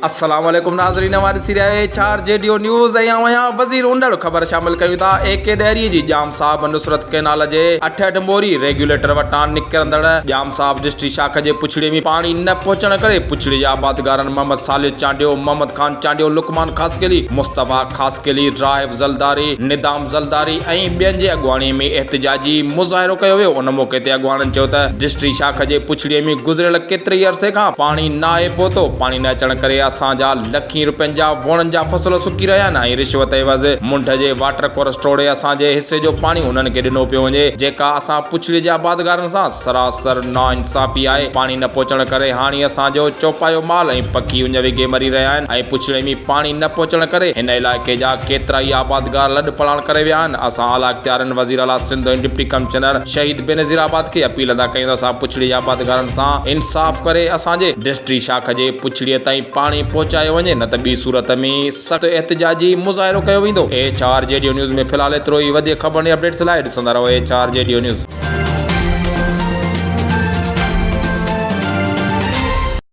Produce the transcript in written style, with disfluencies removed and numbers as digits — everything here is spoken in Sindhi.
السلام عليڪم ناظرين اوهان ڏسي رهيا آهيو H R G D O news ۽ آئون آهيان وزير انڙ خبر شامل ڪيون ٿا اي ڪي ڏهري جي ڄام صاحب نصرت ڪئنال جي 68 موري ريگيوليٽر وٽان نڪرندڙ ڄام صاحب ڊسٽري شاخ جي پڇڙي ۾ پاڻي نه پهچڻ ڪري پڇڙي جي آبادگارن محمد صالح چانڊيو، محمد خان چانڊيو، لقمان خاصخيلي، مصطفيٰ خاصخيلي، راهب زلداري، ندام زلداري ۽ ٻين جي اڳواڻي ۾ احتجاجي مظاهرو ڪيو ويو ان موقعي تي اڳواڻن چيو ته ڊسٽري شاخ جي پڇڙي ۾ گذريل ڪيتري ئي عرصي کان پاڻي ناهي پهتو پاڻي نه اچڻ ڪري اسان جا لکين روپين جا ووڻن جا فصل سڪي رهيا آهن ۽ رشوت عيوض منڍ جي واٽر ڪورس ٽوڙي اسان جي حصي جو پاڻي انهن کي ڏنو پيو وڃي جيڪا اسان پڇڙي جي آبادگارن سان سراسر ناانصافي آهي، پاڻي نه پهچڻ ڪري هاڻي اسان جو چوپايو مال ۽ پکي اڃ وگهي مري رهيا آهن ۽ پڇڙي ۾ پاڻي نه پهچڻ ڪري هن علائقي جا ڪيترائي آبادگار لڏ پلاڻ ڪري ويا آهن، اسان اعليٰ اختيارين وزير اعليٰ سنڌ ۽ ڊپٽي ڪمشنر شهيد بينظير آباد کي اپيل ادا ڪيون ته اسان پڇڙي جي آبادگارن سان انصاف ڪري اسان جي ڊسٽري شاخ جي پڇڙي تائين پاڻي پهچايو وڃي نه ته ٻي صورت ۾ سخت احتجاجي مظاهرو ڪيو ويندو. H R G D news ۾ في الحال ايترو ئي وڌيڪ خبرن ۽ اپڊيٽس لاء ڏسندا رهو H R G D news.